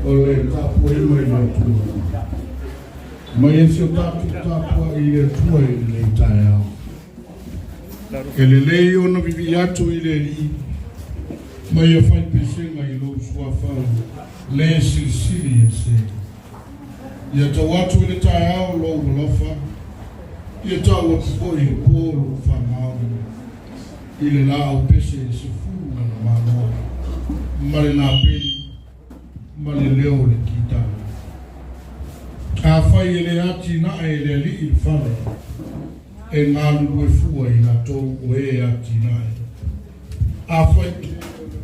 O le tapuai mai le Atua. Mai e si o tatou tapuai i le Atua i lenei taeao. E lelei ona vivii atu i le Alii, ma ia fai pesega i lou suafa le silisili ese. Ia tau atu i le taeao lou alofa, ia tau atu foi i le po lou faamaoni, i le laau pese e sefulu lana malo, ma le napeli, ma le leo o le kitara. Afai e le atinae e le Alii le fale, e galulue fua i latou o e atinae. Afai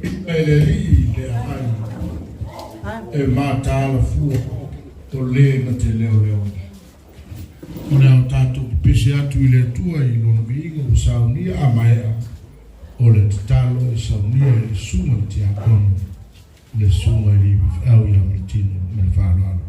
e le e le Alii le aai, e mataala fua o le na te leoleo. O le a tatou pepese atu i le Atua i lona viiga ua saunia a maea o le tatalo e saunia e le susuga i le tiakono, le susuga i le Ivifeau ia Maritino ma le faaaloalo.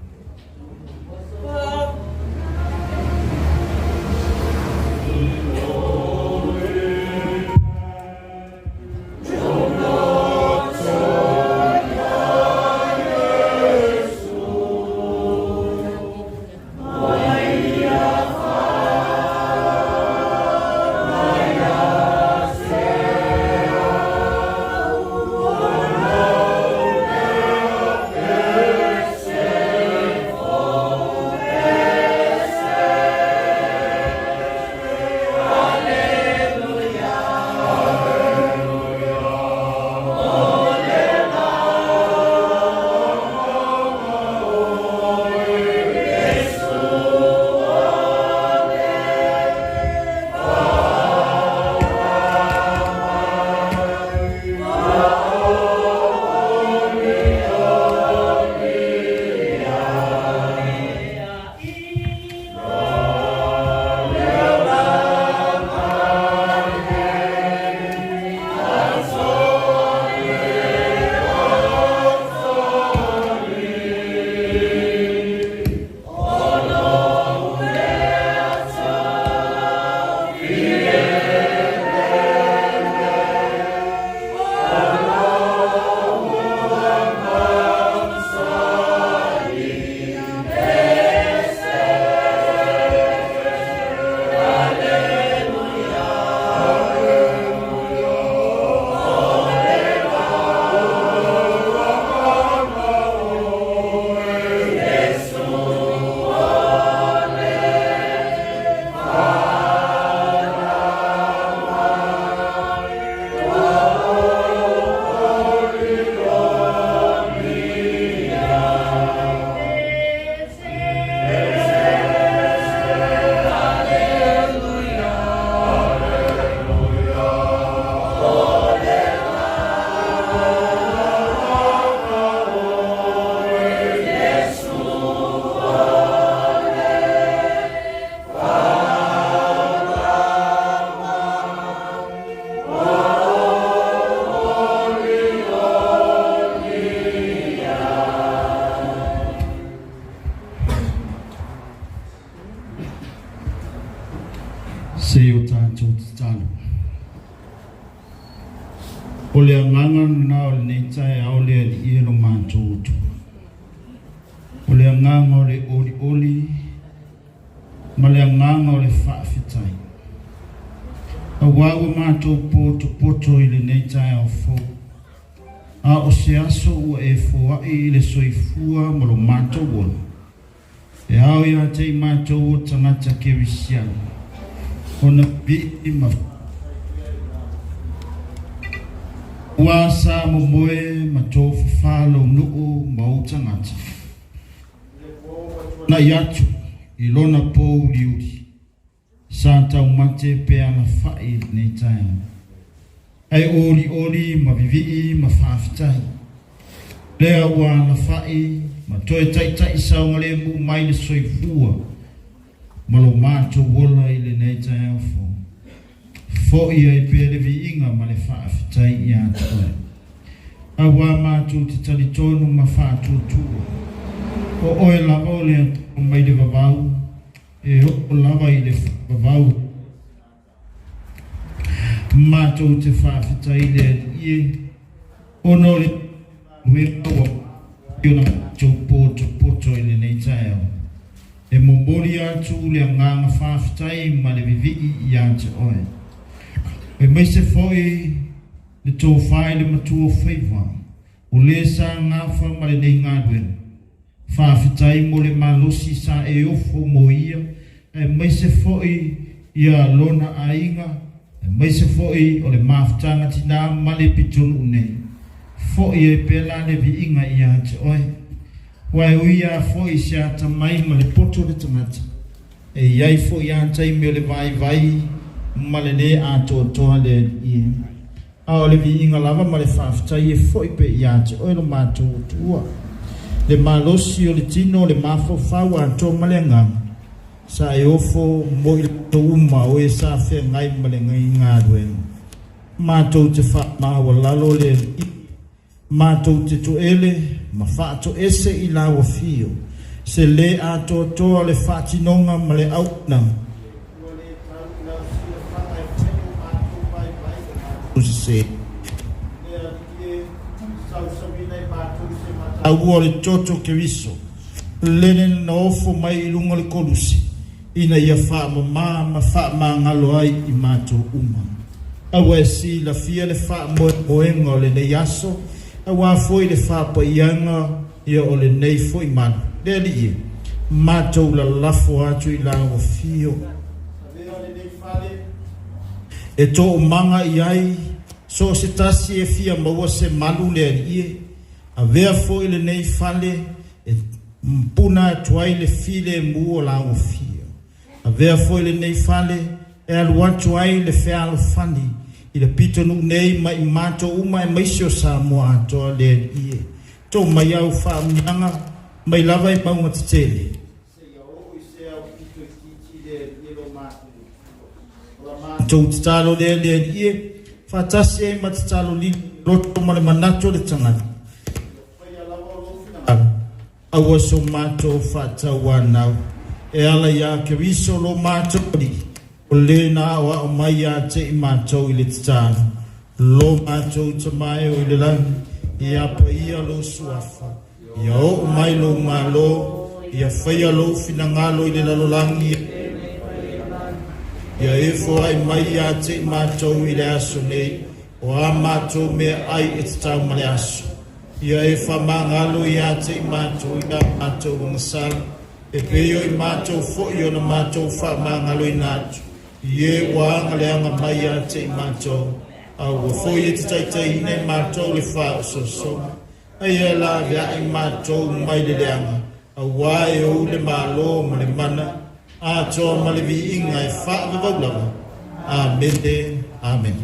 Se o tatou tatalo. O le agaga lena o lenei taeao le Alii e lo matou Atua. O le agaga o le olioli ma le agaga o le faafetai. Aua ua matou potopoto i lenei taeao fou, a o se aso ua e foai i le soifua ma lo matou ola. E ao ia te i mātou o tagata kerisiano ona vii ma ua sa momoe ma tofafā lou nuu ma ou tagata. Na i atu i lona pōuliuli sa taumate pe alafai i lenei taeao. Ae olioli ma vivii ma faafetai. Lea ua alafai ma toe taitai saogalemu mai le soifua ma lo matou ola i lenei taeao fou. Fo'i ai pea le viiga ma le faafetai ia te oe. Auā matou te talitonu ma faatuatua, o oe lava o le Atua mai le vavau e oo lava i le faavavau. Matou te faafetai i le Alii e, ona o le galuega ua i ona matou potopoto i lenei taeao. E momoli atu le agaga faafetai ma le vivii ia te oe. Aemaise foi le tofa i le matua o faiva, o le sa gafa ma lenei galuega. Faafetai mo le malosi sa e ofo mo ia, aemaise foi ia lona aiga, aemaise foi o le mafutaga tinā ma le pitonuu nei. Fo'i ai pea la le viiga ia te oe. Ua e ui a foi i se atamai ma le poto o le tagata, e i ai foi a taimi o le vaivai ma le lē atoatoa le Alii e. A o le viiga lava ma le faafetai e fo'i pea ia te oe lo matou Atua. Le malosi o le tino o le mafaufau atoa ma le agaga, sa e ofo mo i latou uma o e sa feagai ma lenei galuega. Matou te faamaualalo le Alii, matou te toele ma faatoese i lau afio, se lē atoatoa le faatinoga ma le auaunaga, ua lē tau i lau silafaga e fai o matou vaivai o matou sesē. Le Alii e, sausauina i matou se mataua o le toto o Keriso, lele na ofo mai i luga o le koluse, ina ia faamamā ma faamagalo ai i matou uma. Aua e silafia le faamoemoega o lenei aso, auā foi le faapaiaga ia o lenei foi malu. Le Alii e, matou lalafo atu i lau afio. Avea lenei fale e toomaga i ai so o se tasi e fia maua se malu, le Alii e, avea foi lenei fale e puna atu ai le filemu o lau afio. Avea foi lenei fale e alu atu ai le fealofani i le pitonuu nei ma i matou uma aemaise o Samoa atoa, le Alii e. Tō mai au faamanuiaga mai lava i mauga tetele, seia oo i se au pito itiiti, le Alii e lo matou Atua. O la matou tatalo lea, le Alii e, faatasi ai ma tatalo lili o le loto ma le manatu o le tagata, ia faia lava o lou finagalo, aua so matou faatauanau, e ala iā Keriso lo matou Alii, o le na aoao mai ia te i matou i le tatalo, Lo matou Tama e o i le lagi, ia paia lou suafa, ia oo mai lou Malo, ia faia lou finagalo i le lalolagi, ia e foai mai ia te i matou i le aso nei, o a matou meaai e tatau ma le aso. Ia e faamagalo ia te i matou i a matou agasala, e pei o i matou foi ona matou faamagaloina atu i e ua agaleaga mai ia te i matou, a ua foi e te taitaiina i matou le faaosoosoga, a ia laveai matou mai le leaga, auā e ou le Malo ma le mana atoa ma le viiga e faavavau lava. Amene. Amene.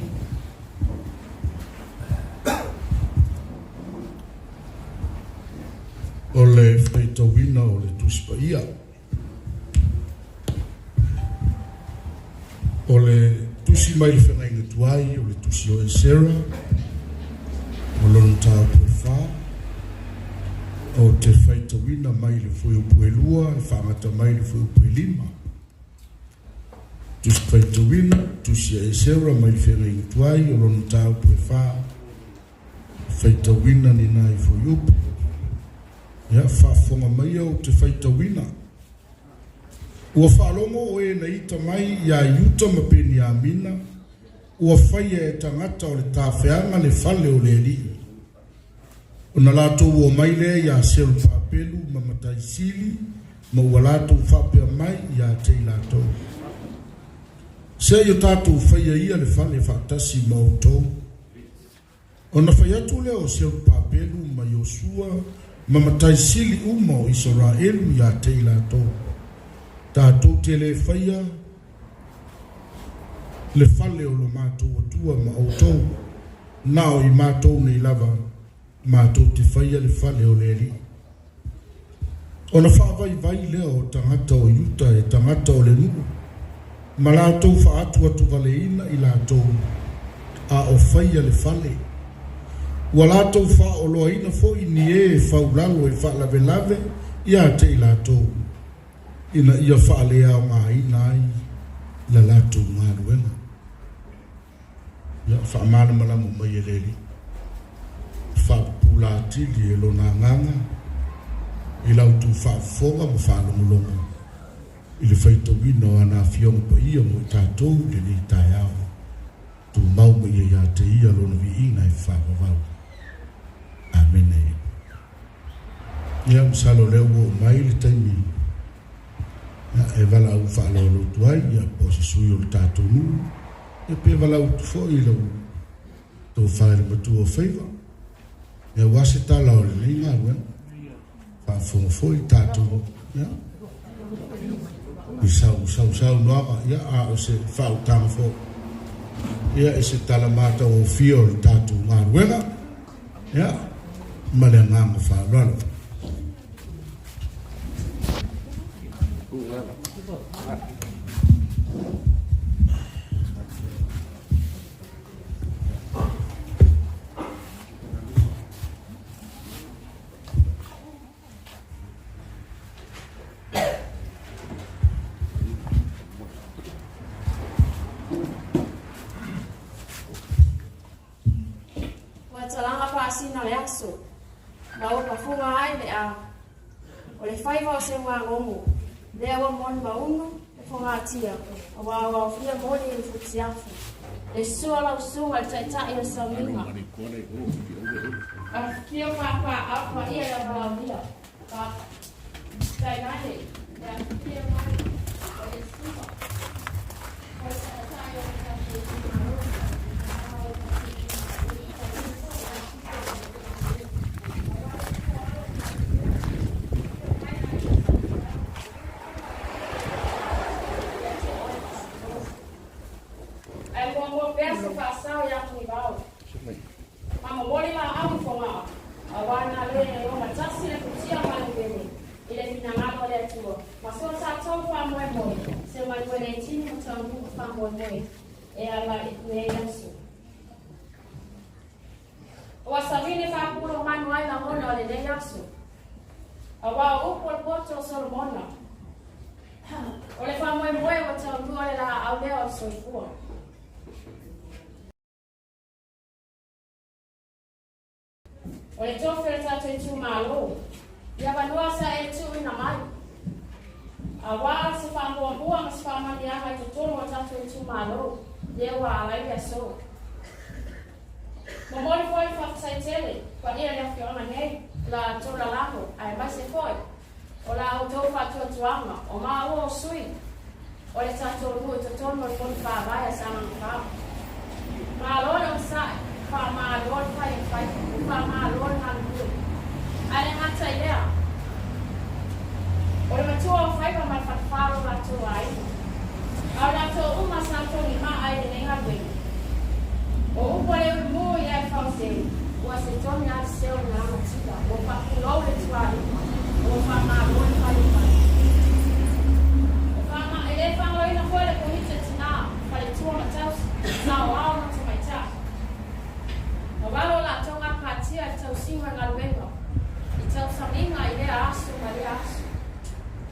O le faitauina o le Tusi Paia. O le tusi mai le feagaiga tuai o le tusi o Esera, o lona mataupu e fa, ou te faitauina mai le fuaiupu e lua e faagata mai le fuaiupu e lima. Tusi faitauina, tusi a Esera mai le feagaiga tuai o lona mataupu e fa, faitauina ni nai fuaiupu. Ia, faafofoga maia ou te faitauina. Ua faalogo oe na ita mai iā Iuta ma Peniamina, ua faia e tagata o le tafeaga le fale o le Alii. Ona latou omai lea iā Serubabelu ma Mataisili Ma ua latou faapea mai ia te i latou, Se i o tatou faia ia le fale faatasi ma outou. Ona fai atu lea o Serupapelu ma Iosua ma matai sili uma o Isaraelu ia te i latou, Tatou te le faia le fale o lo matou Atua ma outou, na o i matou nei lava matou te faia le fale o le Alii. Ona faavaivai lea o tagata o Iuta e tagata o le nuu, ma latou faatuatuvaleina i latou a o faia le fale. Ua latou faaoloaina foi ni e faulalo e faalavelave ia te i latou, ina ia faaleaogaina ai la latou galuega. Ia faamalamalama mai e le Alii, faapupula atili e Lona Agaga i la outou faafofoga ma faalogologo i le faitauina o ana Afioga Paia mo i tatou i lenei taeao. Tumau ma ia ia te Ia Lona viiga e faavavau. Amene. Ia, masalo o lea ua oo mai le taimi e valaau faaaloalo atu ai, ia, po o se sui o le tatou nuu, ia pe valaau atu foi i lau tofa i le matua o faiva, ia, aua se tala o lenei galuega. Faafofoga foi le tatou, ia, i sau sausaunoaga, ia, a o se faautaga foi, ia, i se tala matagofie o le tatou galuega, ia, ma le agaga faaaloalo. Ua talaga faasina le aso, ma ua pafuga ai le a. O le faiva o se uagogo, lea ua moni maunu le fogatia, aua ua aofia moni i le futiafu. Le sua lau susuga i le taitai o le sauniga. Afifio pāpā'au paia i Avalaulia, tainane le afifio mai o le susuga o le taitai o le tatou itumalo. Ae muamua pea se faasao ia Tuivao. Ma momoli laau i Fogaa, aua na le ogatasi le futia ma le umele i le finagalo o le Atua. Ma so tatou faamoemoe, se manue le tini ma taunuu faamoemoe e ala i lenei aso. Ua savini faapulo manu ai lagona o lenei aso, aua o upu o le poto o Solomona, o le faamoemoe ua taunuu o le laau lea o le soifua. O le tofi o le tatou itumalo, i avanoa sa e tuuina mai, aua se faamuamua ma se faamanuiaga i totonu o tatou itumalo, lea ua ala ai le aso. Momoli foi le faafetai tele paia i le afioaga nei, la outou lalago aemaise foi o la outou faatuatuaga o maua o sui o le tatou nuu i totonu o le Fono Faavae a Sagaga 4. Malo le onosai, faamalo le fai o le faiva, faamalo le galulue. Ae le gata i lea, o le matua o faiva ma le falefa o lo latou aiga, a o latou uma sa togi maa i lenei galuega. O upu a le ulumu ia e faoseu, ua se togi a le seu le lagatila, ua faapulou le tualima, ua faamalo le fai o faiva. O faama, e le faagaloina foi le Komiti o Tina, Faletua ma Tausi, Saoao ma Tamaitai. Mawalo latou gapatia i le tausiga o le galuega, i tausamiga i lea aso ma lea aso.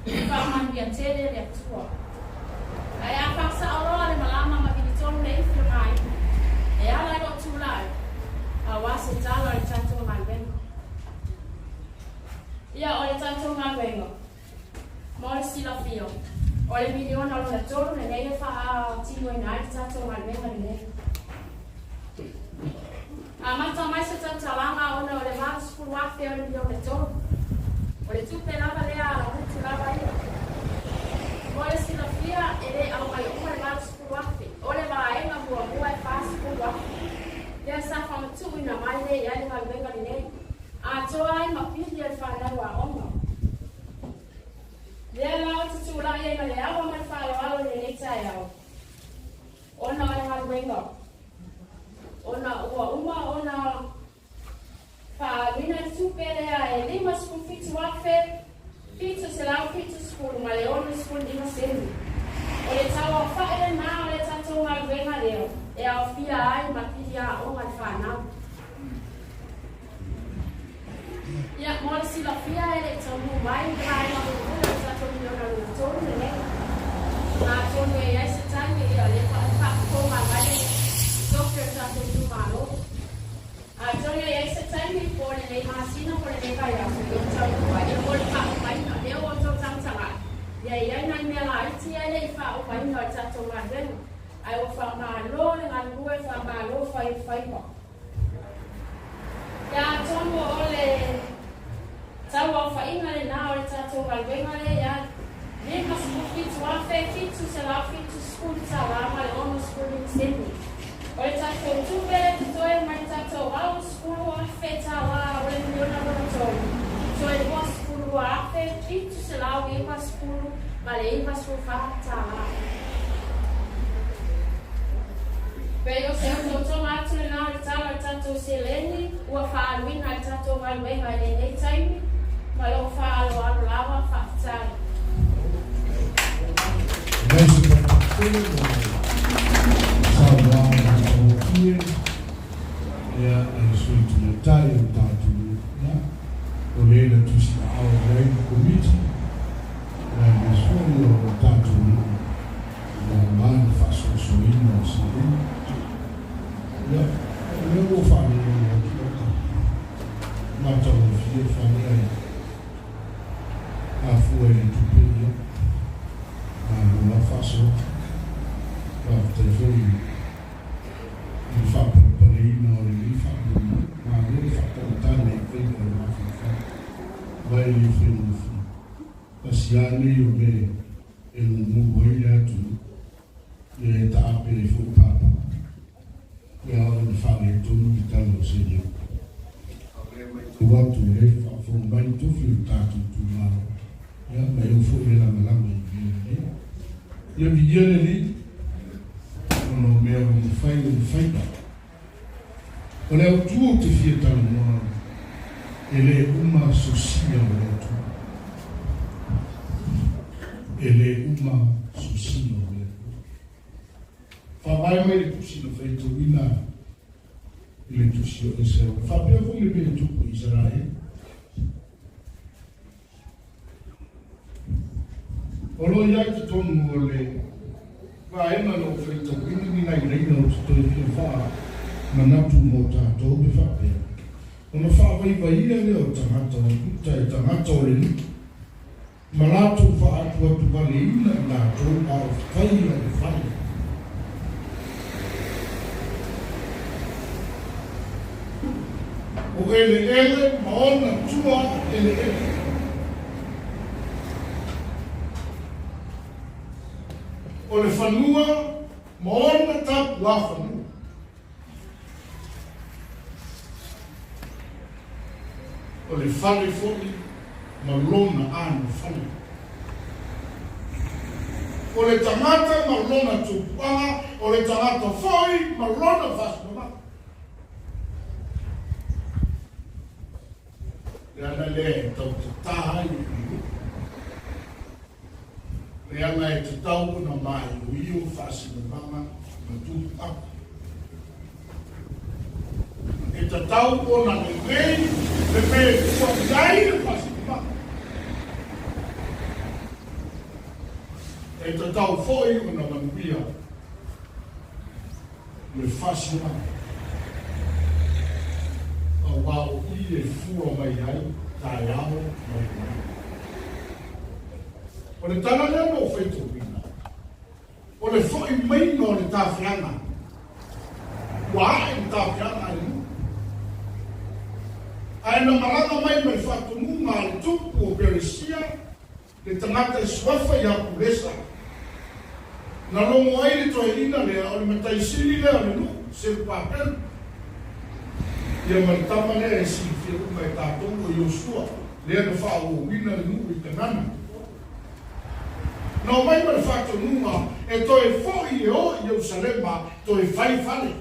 I faamanuia tele le Atua. Ae a faasao loa le malama ma vilitonu le ifi o nā iwi, e ala i lou tulai, aua se tala o le tatou galuega. Ia, o le tatou galuega, mo le silafia, o le miliona lona tolu lenei e faatinoina ai le tatou galuega lenei. Amata mai se tautalaga ona o le 80,000 o le miliona tolu. O le tupe lava lea a Lamutu lava ia. atoa ai ma pili a le fanau aoga. Lea la ou te tulai ai ma le ava ma le faaaloalo i lenei taeao, ona o le galuega, ona ua uma ona faaaluina le tupe lea e $57,775 sene. O le tauaofa'i lenā o le tatou galuega lea e aofia ai ma pili aoga a le fanau. Ia, mo le silafia e le i taunuu mai le vaega mulimuli o le tatou miliona lona tolu lenei. Ma atonu e i ai se taimi, ia, o lea faafofoga mai le tofi o le tatou itumalo. Atonu e i ai se taimi po o lenei masina po o lenei vaiaso, ia ua taunuu mai, ia mo le faaumaina. O lea ua outou tagatagai, ia e i ai nai mea laiti ia e le i faaumaina o le tatou galuega, ae ua faamalo le galulue, faamalo fai o faiva. Ia atonu o le tauaofaiga lenā o le tatou galuega lea ia $57,770 ma le 65 sene. O le tatou tupe lea totoe mai le tatou $80,000 o le miliona lona tolu, toe $22,790 ma le $94. Pei o se otootoga atu lenā o le tala o le tatou seleni ua faaaluina i le tatou galuega i lenei taimi, ma lou faaaloalo lava. Faafetai. Saunoaga matagofie ia a le Sui Tamaitai o le tatou ia o le na tusi aao i ai le Komiti ia aemaise foi o le tatou nuu ia aua le faasoasoaina o seleni. Ia o lea ua faalogologo atu oka matagofie fale ai afua i le tupe ia malo lava faasoa. Faafetai foi i le faapalepaleina o lenei faamoemoe. Malo le faataumatala i faiva o le mafaufau ma e le faigofie. Tasi lava lenei o mea e gugulu ai le atunuu, ia e taape ai foi papa pe a oo ina faaletonu le tala o seleni. Ua atu o lea e faafofoga mai le tofi o le tatou itumalo, ia ma e oo foi le lagalaga i mea lelei. Ia viia le Alii ona o mea ua mafai ona faiva. O le autu ou te fia talanoa e le uma sosia o le Atua. E le uma sosia o le Atua. Faavae mai le tusi na faitauina i le tusi o Esera. Faapea foi le mea e tupu i Isaraelu. O lo o i ai i totonu o le vaega na ou faitauina ni nai laina ou te toe fia faamanatu mo tatou me faapea, ona faavaivaia lea o tagata o Iuta e tagata o le nuu, ma latou faaatuatuvaleina i latou a o faia le fale. O eleele ma ona tua eleele. O le fanua ma ona tapuafanua. O le fale foi ma lona anofale. O le tagata ma lona tupuaga, o le tagata foi ma lona faasilamaga. Le ala lea e tau tatā ai le nuu. Le ala e tatau ona māioio faasilamaga ma tupuaga. E tatau ona lelei le mea e tua i ai le faasilamaga. E tatau foi ona manuia le faasilamaga, aua o i e fua mai ai taeao ma le lumanai. O le tala lea na ou faitauina, O le foʻi maiga o le tafeaga, ua ae le tafeaga a le nuu. Ae na malaga mai ma le faatonuga a le tupu o Peresia, le tagata i suafa ia Kulesa. Na logo ai le toeaina lea o le matai sili lea o le nuu, Serubabelu. Ia ma le tama lea e silafia uma e tatou o Iosua, lea na faaauauina le nuu i Kanana. Na omai ma le faatonuga e toe foi e o i Ierusalema toe fai fale.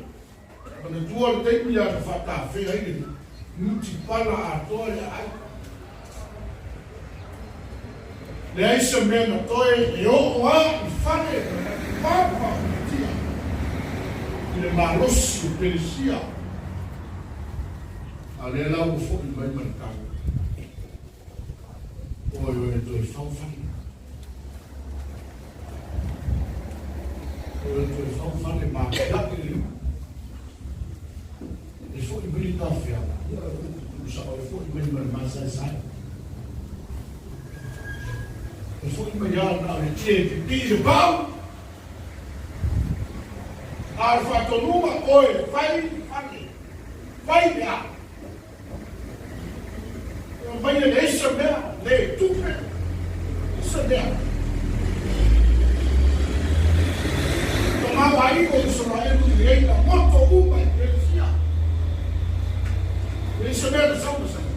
Manatua le taimi ia na faatafea ai le nuu, nutipala atoa le aai. Leai se mea na toe e oo a i fale na papa ulitia i le malosi o Peresia. A o lea la ua foi mai ma le tala, Oi oe e toe fau fale. Oi oe e toe fau fale ma atiae le nuu. E foi mai le tafeaga, ia o le upu tuusao e foi mai ma le masaesae. E foi mai lava na o le tie e pipii le pau, a o le faatonuga, oe fai fale, fai le a. E mai e leai se mea, le tupe, se mea. Tamaoaiga o Isaraelu i lenei na moto uma i Peresia. E leai se mea na sau ma sau.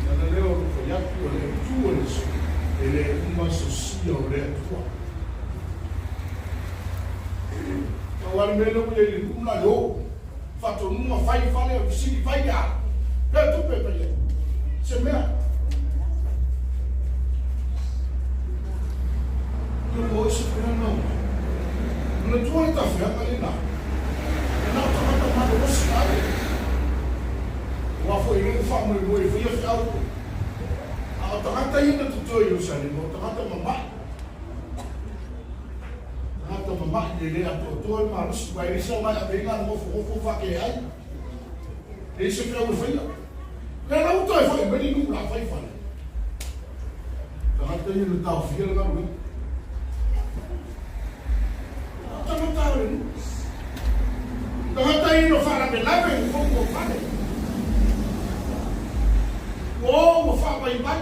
Lana lea o lou fai atu o le Atua le Aso, e le uma sosia o le Atua. Pau lava le mea lea ua i ai i le nuu la i o, faatonuga fai fale, fesili fai le a, lea tupe e fai ai, se mea. Ia ua ese foi lana uma. Manatua le tafeaga lena. E na o tagata malolosi la ia. Aua foi e le faamoemoe e faia feau. A o tagata ia na totoe i Ierusalema, o tagata mama'i. Tagata mama'i e le atoatoa le malosi, aua e le sau mai ave ai na nofonofo faakeai. Leai se feau e faia. Lea la ua toe foi mai le nuu la fai fale. Tagata ia na taofia le galuega. O tagata o le nuu. Tagata ia na faalavelave i le fono o fale. Ua o ua faavaivai.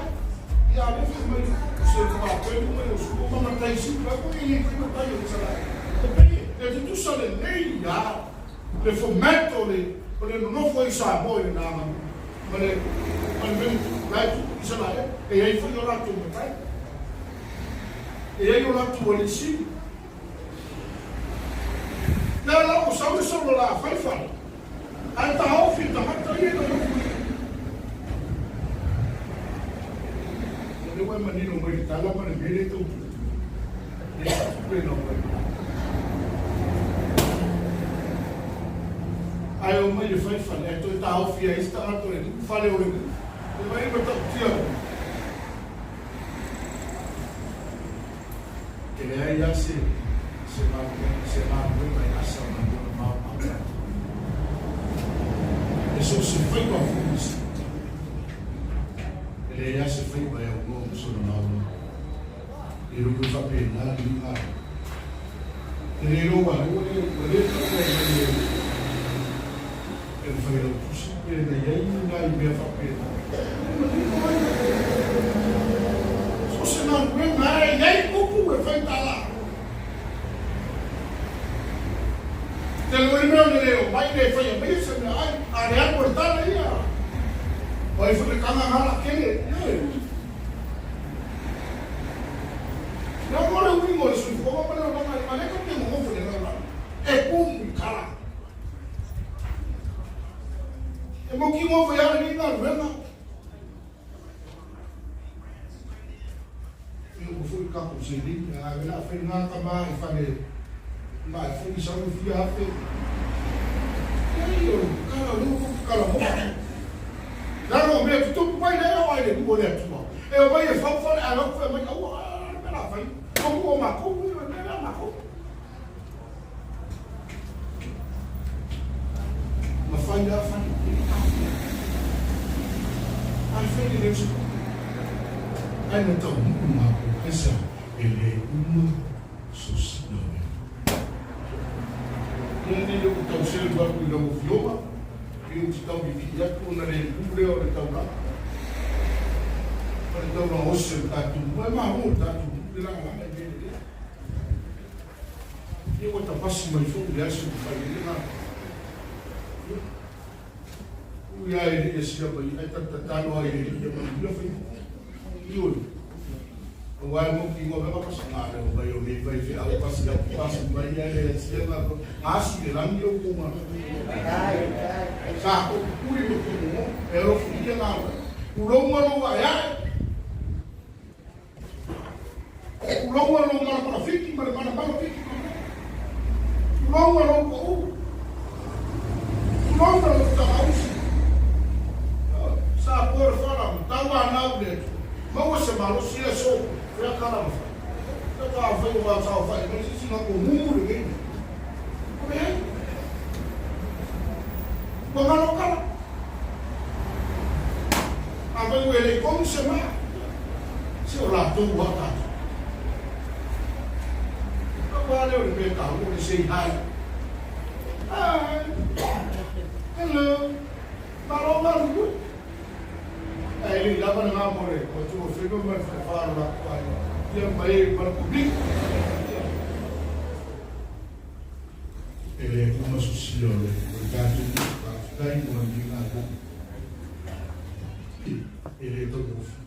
Ia a le fai mai se tuapelu mai o suo ma matai siu la ko i fai matai o Israel. E pei e tutusa lelei a le format o le o le nonofo i Samoa i lena aganuu ma le ma le mea na tupu la e tupu i Isaraelu e i ai foi o latou matai e i ai o latou alii sili. Lea la ua sau le solo la fai fale ae taofi e tagata ia i nonofo i O lea ua e manino mai le tala ma le mea lea e tau tupu. E tupe na mai. Ae omai e fai fale, ae toe taofi ai isi tagata o le nuu, fale o le nuu. E mai matautia. E leai lava se se galuega, se galuega e asa mai ona maumau. E so o se faiva foi isi. E leai lava se faiva e aunoa ma sona maumau. E le ua faapena le iuga. E le iloa ua le ua le taua mai e e le Failautusi pe na i ai ni nai mea faapena. E manino ai le So se galuega e i ai upu e fai tala. Te lua le mea o le le omai le faia mai se mea ai, a le alu o le tala ia. O ai foi le kanga ngala kele. Ioe. Lea mo le uiga o le soifuaga ma le olaga i ma le ka te nonofo i le lalolagi e kumu i kala. E mautinoa foi lava lenei galuega. E uma foi le tatou seleni, a o le a fai lena tama i fale ma e foi sau le fia afe. Leai, o le kala o lea ua kala mo. Lalo o mea tutupu mai lea o ai le nuu o le Atua. E omai e fau fale ae o fai mai aua le mea la fai. O nuu o matou, le mea la matou. Na fai lava fai. Ae fai le leo se tupe. Ae na taunuu matou aisea e le uma sosina o le Atua. Ia nei lea ua tau selu atu i lau Afioga, pei ou te tau vivii atu ona le mu lea o le taulaga. O le taulaga osi o le tatou nuu. Ae malo le tatou nuu le lagalaga i mea lelei. Ia ua tapasi mai foi le aso ua fai ai le galuega. Ia. Ui a e le i asia mai ai ta tatalo ai le ia manuia faiva. Ioe. Aua e moki ingoa mea pasi ngā reo mai o nei vai feau pasi atu pasi mai ai le asia ngā asi le langi o ku ngā. Sa ko pupuri me ku mo e alofi ia ngā wai. Ulouma lou ae ae. Ulouma lou malamala fiki ma le malamala fiki. Ulouma lou pa'u. Ulouma lou tagausi. Sa po le fala ma tau anau le Atua. Maua se malosi e aso fea kala ma fai. Ka ta fai o wa tau fai ma sisi nga ko mumu le nei. O le ai. Ua ngalo kala. A fai ua e le komu se ma. Se o latou ua tatou. Pau lava lea o le mea taua o le say hi. Hi. Hello. Malo galulue. Ae le i lava lena mo le matua whenua ma le whare whāro la ko ai. Ia ma e ma le public. E le uma susia o le tatou faafetai mo lenei galuega. E le taugofie.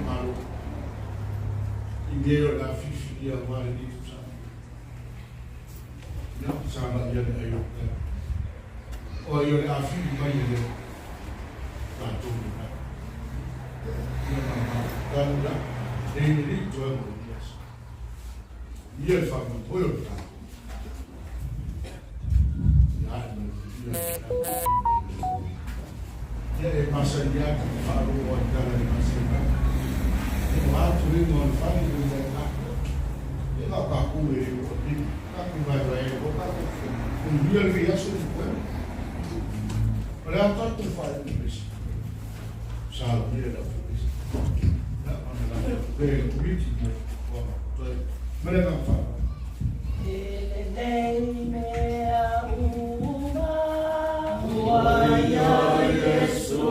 Malo. I mea o le a filifilia aua lenei tausaga. Ia, sa agai ia le ai o le O ai o le a fili mai e le latou lena. Ia ma ma la, nei le lii toe mo le aso. Ia le faamoemoe o le tatou. Ia ae ma le ia e masani atu i faalogo ai tala e masani mai. E o atu e mo le fale le le a. E ka ka ku e o ni ka ku vai vai o ka ku. Ku ia le aso ni koe. O le ata ku fa e ni pesi. Sa lo ni la fu pesi. Ya ona la le komiti mo wa toe. Mele ka fa. E lenei mea uma ua ia Iesu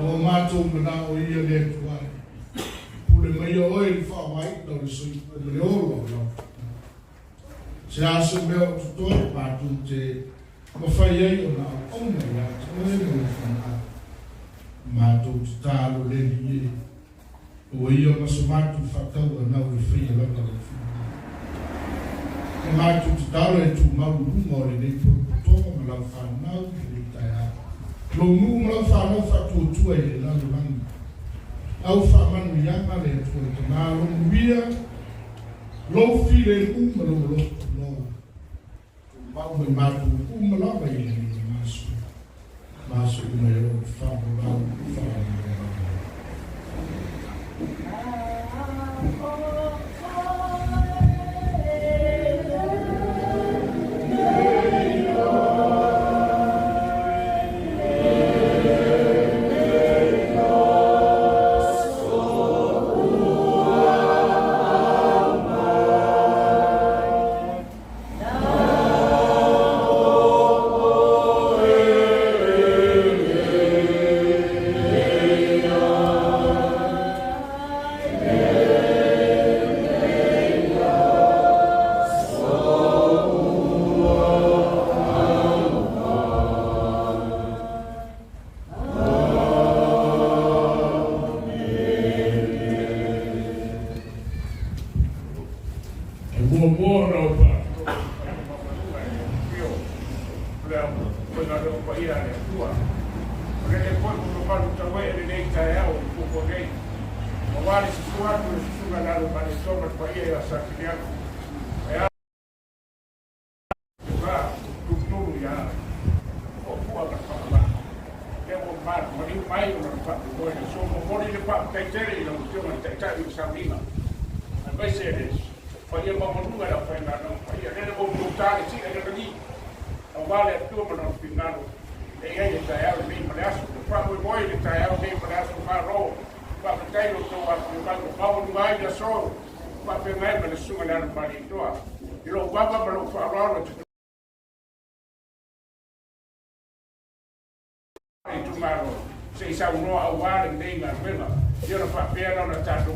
Ua matou manao ia le Atua e pule maia oe i le faavaina o le soifua ma le ola o lau finagalo. Se a se mea o totoe matou te mafai ai ona auauna ia te oe ma lou finagalo. Matou te talo le Alii e, ua ia ma so matou faatauanau e faia lava lou finagalo. E matou te talo e tumau i luga o lenei potopotoga ma lau fanau i lenei taeao. Lou nuu ma lau fanau faatuatua i le lalolagi. Au faamanuiaga le Atua le Tama, lou manuia, lou filemu ma lou alofa punoa. Tumau mai matou uma lava i lenei maso, maso uma e oo i faavolau faalamalama. E muamua ona ou faatulou i le paia maualuga e le afifio o le aufaigaluega paia a le Atua. O lenei foi ua mamalu tauee lenei taeao i Fuafua nei, aua le susu atu o le susuga i lalo Malietoa ma le paia ia Satiliano. Ae a le va tutulu ia Fuafua ma le faamama. Lea ua maliu mai ona le faamoemoe le aso. Momoli le faafetai tele i lau Afioga i le Taitai o le Sauniga aemaise le Paia maualuga i le aufaigaluega paia. Lele ua outou ta le si'a i le lagi, aua le Atua ma Lona finagalo e i ai le taeao lenei ma le aso. Le faamoemoe i le taeao lenei ma le aso, malo faafetai i lo outou afifio mai ua maualuga ai le aso faafeagai ma le Susuga i le Alomalietoa. I lou ava ma lou faaaloalo i le itumalo, se i saunoa aua lenei galuega, ia ona faapea lea ona tatou.